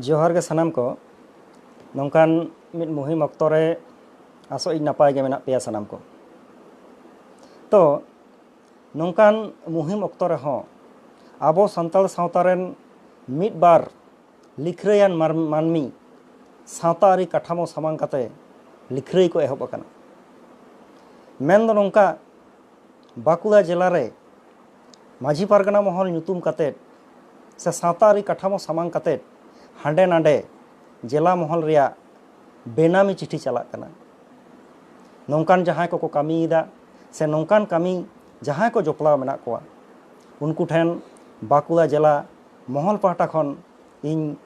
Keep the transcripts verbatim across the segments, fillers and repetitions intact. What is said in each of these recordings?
ᱡᱚᱦᱟᱨ ᱜᱮ ᱥᱟᱱᱟᱢ ᱠᱚ᱾ ᱱᱚᱝᱠᱟᱱ ᱢᱤᱫ ᱢᱩᱦᱤᱢ ᱚᱠᱛᱚ ᱨᱮ ᱟᱥᱚᱜ ᱤᱧ ᱱᱟᱯᱟᱭ ᱜᱮ ᱢᱮᱱᱟᱜ ᱯᱮᱭᱟ ᱥᱟᱱᱟᱢ ᱠᱚ᱾ ᱛᱚ, ᱱᱚᱝᱠᱟᱱ ᱢᱩᱦᱤᱢ ᱚᱠᱛᱚ ᱨᱮᱦᱚᱸ ᱟᱵᱚ ᱥᱟᱱᱛᱟᱲ ᱥᱟᱶᱛᱟ ᱨᱮᱱ ᱢᱤᱫ ᱵᱟᱨ ᱞᱤᱠᱷᱨᱟᱹᱭᱟᱱ ᱢᱟᱨ-, ᱢᱟᱹᱱᱢᱤ ᱥᱟᱶᱛᱟ ᱟᱹᱨᱤ ᱠᱟᱴᱷᱟᱢᱳ ᱥᱟᱢᱟᱝ ᱠᱟᱛᱮ ᱞᱤᱠᱷᱨᱟᱹᱭ ᱠᱚ ᱮᱦᱚᱵ ᱟᱠᱟᱱᱟ᱾ ᱢᱮᱱ ᱫᱚ ᱱᱚᱝᱠᱟ, ᱵᱟᱸᱠᱩᱲᱟ ᱡᱮᱞᱟ ᱨᱮ ᱢᱟᱹᱡᱷᱤ ᱯᱟᱨᱜᱟᱱᱟ ᱢᱚᱦᱚᱞ ᱧᱩᱛᱩᱢ ᱠᱟᱛᱮ ᱥᱮ ᱥᱟᱶᱛᱟ ᱟᱹᱨᱤ ᱠᱟᱴᱷᱟᱢᱳ ᱥᱟᱢᱟᱝ ᱠᱟᱛᱮ ᱦᱟᱸᱰᱮ ᱱᱟᱰᱮ ᱡᱮᱞᱟ ᱢᱚᱦᱚᱞ ᱨᱮᱭᱟᱜ ᱵᱮᱱᱟᱢᱤ ᱪᱤᱴᱷᱤ ᱪᱟᱞᱟᱜ ᱠᱟᱱᱟ᱾ ᱱᱚᱝᱠᱟᱱ ᱡᱟᱦᱟᱸᱭ ᱠᱚᱠᱚ ᱠᱟᱹᱢᱤᱭᱮᱫᱟ ᱥᱮ ᱱᱚᱝᱠᱟᱱ ᱠᱟᱹᱢᱤ ᱡᱟᱦᱟᱸᱭ ᱠᱚ ᱡᱚᱯᱲᱟᱣ ᱢᱮᱱᱟᱜ ᱠᱚᱣᱟ, ᱩᱱᱠᱩ ᱴᱷᱮᱱ ᱵᱟᱸᱠᱩᱲᱟ ᱡᱮᱞᱟ ᱢᱚᱦᱚᱞ ᱯᱟᱦᱴᱟ ᱠᱷᱚᱱ ᱤᱧ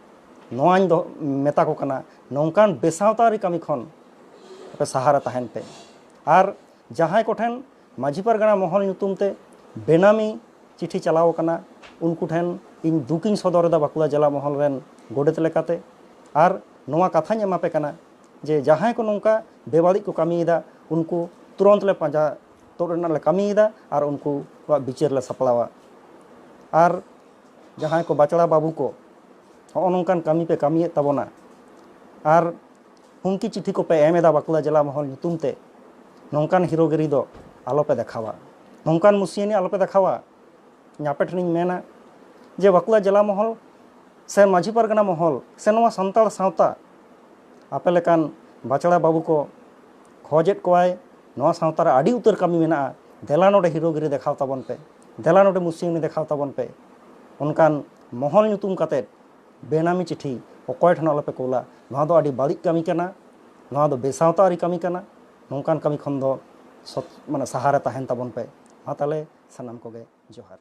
ᱱᱚᱣᱟᱧ ᱫᱚ ᱢᱮᱛᱟ ᱠᱚ ᱠᱟᱱᱟ, ᱱᱚᱝᱠᱟᱱ ᱵᱮᱥᱟᱶᱛᱟ ᱟᱹᱨᱤ ᱠᱟᱹᱢᱤ ᱠᱷᱚᱱ ᱟᱯᱮ ᱥᱟᱦᱟ ᱨᱮ ᱛᱟᱦᱮᱱ ᱯᱮ᱾ ᱟᱨ ᱡᱟᱦᱟᱸᱭ ᱠᱚᱴᱷᱮᱱ ᱢᱟᱹᱡᱷᱤ ᱯᱟᱨᱜᱟᱱᱟ ᱢᱚᱦᱚᱞ ᱧᱩᱛᱩᱢ ᱛᱮ ᱵᱮᱱᱟᱢᱤ ᱪᱤᱴᱷᱤ ᱪᱟᱞᱟᱣ ᱟᱠᱟᱱᱟ, ᱩᱱᱠᱩ ᱴᱷᱮᱱ ᱤᱧ ᱫᱩᱠᱤᱧ ᱥᱚᱫᱚᱨ ᱮᱫᱟ ᱵᱟᱸᱠᱩᱲᱟ ᱡᱮᱞᱟ ᱢᱚᱦᱚᱞ ᱨᱮᱱ ᱜᱚᱰᱮᱛ ᱞᱮᱠᱟᱛᱮ᱾ ᱟᱨ ᱱᱚᱣᱟ ᱠᱟᱛᱷᱟᱧ ᱮᱢᱟ ᱯᱮ ᱠᱟᱱᱟ ᱡᱮ ᱡᱟᱦᱟᱸᱭ ᱠᱚ ᱱᱚᱝᱠᱟ ᱵᱮᱵᱟᱹᱲᱤᱡ ᱠᱚ ᱠᱟᱹᱢᱤᱭᱮᱫᱟ, ᱩᱱᱠᱩ ᱛᱩᱨᱚᱱᱛ ᱞᱮ ᱯᱟᱸᱡᱟ ᱛᱩᱫ ᱨᱮᱱᱟᱜ ᱞᱮ ᱠᱟᱹᱢᱤᱭᱮᱫᱟ ᱟᱨ ᱩᱱᱠᱩᱣᱟᱜ ᱵᱤᱪᱟᱹᱨ ᱞᱮ ᱥᱟᱯᱲᱟᱣᱟ᱾ ᱟᱨ ᱡᱟᱦᱟᱸᱭ ᱠᱚ ᱵᱟᱪᱲᱟ ᱵᱟᱹᱵᱩ ᱠᱚ ᱦᱚᱸᱜᱼᱚ ᱱᱚᱝᱠᱟᱱ ᱠᱟᱹᱢᱤ ᱯᱮ ᱠᱟᱹᱢᱤᱭᱮᱫ ᱛᱟᱵᱚᱱᱟ ᱟᱨ ᱦᱩᱢᱠᱤ ᱪᱤᱴᱷᱤ ᱠᱚᱯᱮ ᱮᱢ ᱮᱫᱟ ᱵᱟᱸᱠᱩᱲᱟ ᱡᱮᱞᱟ ᱢᱚᱦᱚᱞ ᱧᱩᱛᱩᱢ ᱛᱮ, ᱱᱚᱝᱠᱟᱱ ᱦᱤᱨᱳᱜᱤᱨᱤ ᱫᱚ ᱟᱞᱚᱯᱮ ᱫᱮᱠᱷᱟᱣᱟ, ᱱᱚᱝᱠᱟᱱ ᱢᱩᱥᱤᱭᱟᱹᱱᱤ ᱟᱞᱚᱯᱮ ᱫᱮᱠᱷᱟᱣᱟ᱾ ᱤᱧ ᱟᱯᱮ ᱴᱷᱮᱱᱤᱧ ᱢᱮᱱᱟ ᱡᱮ ᱵᱟᱸᱠᱩᱲᱟ ᱡᱮᱞᱟ ᱢᱚᱦᱚᱞ ᱥᱮ ᱢᱟᱹᱡᱷᱤ ᱯᱟᱨᱜᱟᱱᱟ ᱢᱚᱦᱚᱞ ᱥᱮ ᱱᱚᱣᱟ ᱥᱟᱱᱛᱟᱲ ᱥᱟᱶᱛᱟ, ᱟᱯᱮ ᱞᱮᱠᱟᱱ ᱵᱟᱪᱲᱟ ᱵᱟᱹᱵᱩ ᱠᱚ ᱠᱷᱚᱡᱮᱫ ᱠᱚᱣᱟᱭ, ᱱᱚᱣᱟ ᱥᱟᱶᱛᱟ ᱨᱮ ᱟᱹᱰᱤ ᱩᱛᱟᱹᱨ ᱠᱟᱹᱢᱤ ᱢᱮᱱᱟᱜᱼᱟ, ᱫᱮᱞᱟ ᱱᱚᱰᱮ ᱦᱤᱨᱳᱜᱤᱨᱤ ᱫᱮᱠᱷᱟᱣ ᱛᱟᱵᱚᱱ ᱯᱮ, ᱫᱮᱞᱟ ᱱᱚᱰᱮ ᱢᱩᱥᱤᱭᱟᱹᱱᱤ ᱫᱮᱠᱷᱟᱣ ᱛᱟᱵᱚᱱ ᱯᱮ᱾ ᱚᱱᱠᱟᱱ ᱢᱚᱦᱚᱞ ᱧᱩᱛᱩᱢ ᱠᱟᱛᱮᱫ ᱵᱮᱱᱟᱢᱤ ᱪᱤᱴᱷᱤ ᱚᱠᱚᱭ ᱴᱷᱮᱱ ᱟᱞᱚᱯᱮ ᱠᱳᱞᱟ᱾ ᱱᱚᱣᱟ ᱫᱚ ᱟᱹᱰᱤ ᱵᱟᱹᱲᱤᱡ ᱠᱟᱹᱢᱤ ᱠᱟᱱᱟ, ᱱᱚᱣᱟ ᱫᱚ ᱵᱮᱥᱟᱶᱛᱟ ᱟᱹᱨᱤ ᱠᱟᱹᱢᱤ ᱠᱟᱱᱟ᱾ ᱱᱚᱝᱠᱟᱱ ᱠᱟᱹᱢᱤ ᱠᱷᱚᱱ ᱫᱚ ᱥᱚᱛ-, ᱢᱟᱱᱮ ᱥᱟᱦᱟ ᱨᱮ ᱛᱟᱦᱮᱱ ᱛᱟᱵᱚᱱ ᱯᱮ᱾ ᱢᱟ ᱛᱟᱦᱞᱮ ᱥᱟᱱᱟᱢ ᱠᱚᱜᱮ ᱡᱚᱦᱟᱨ᱾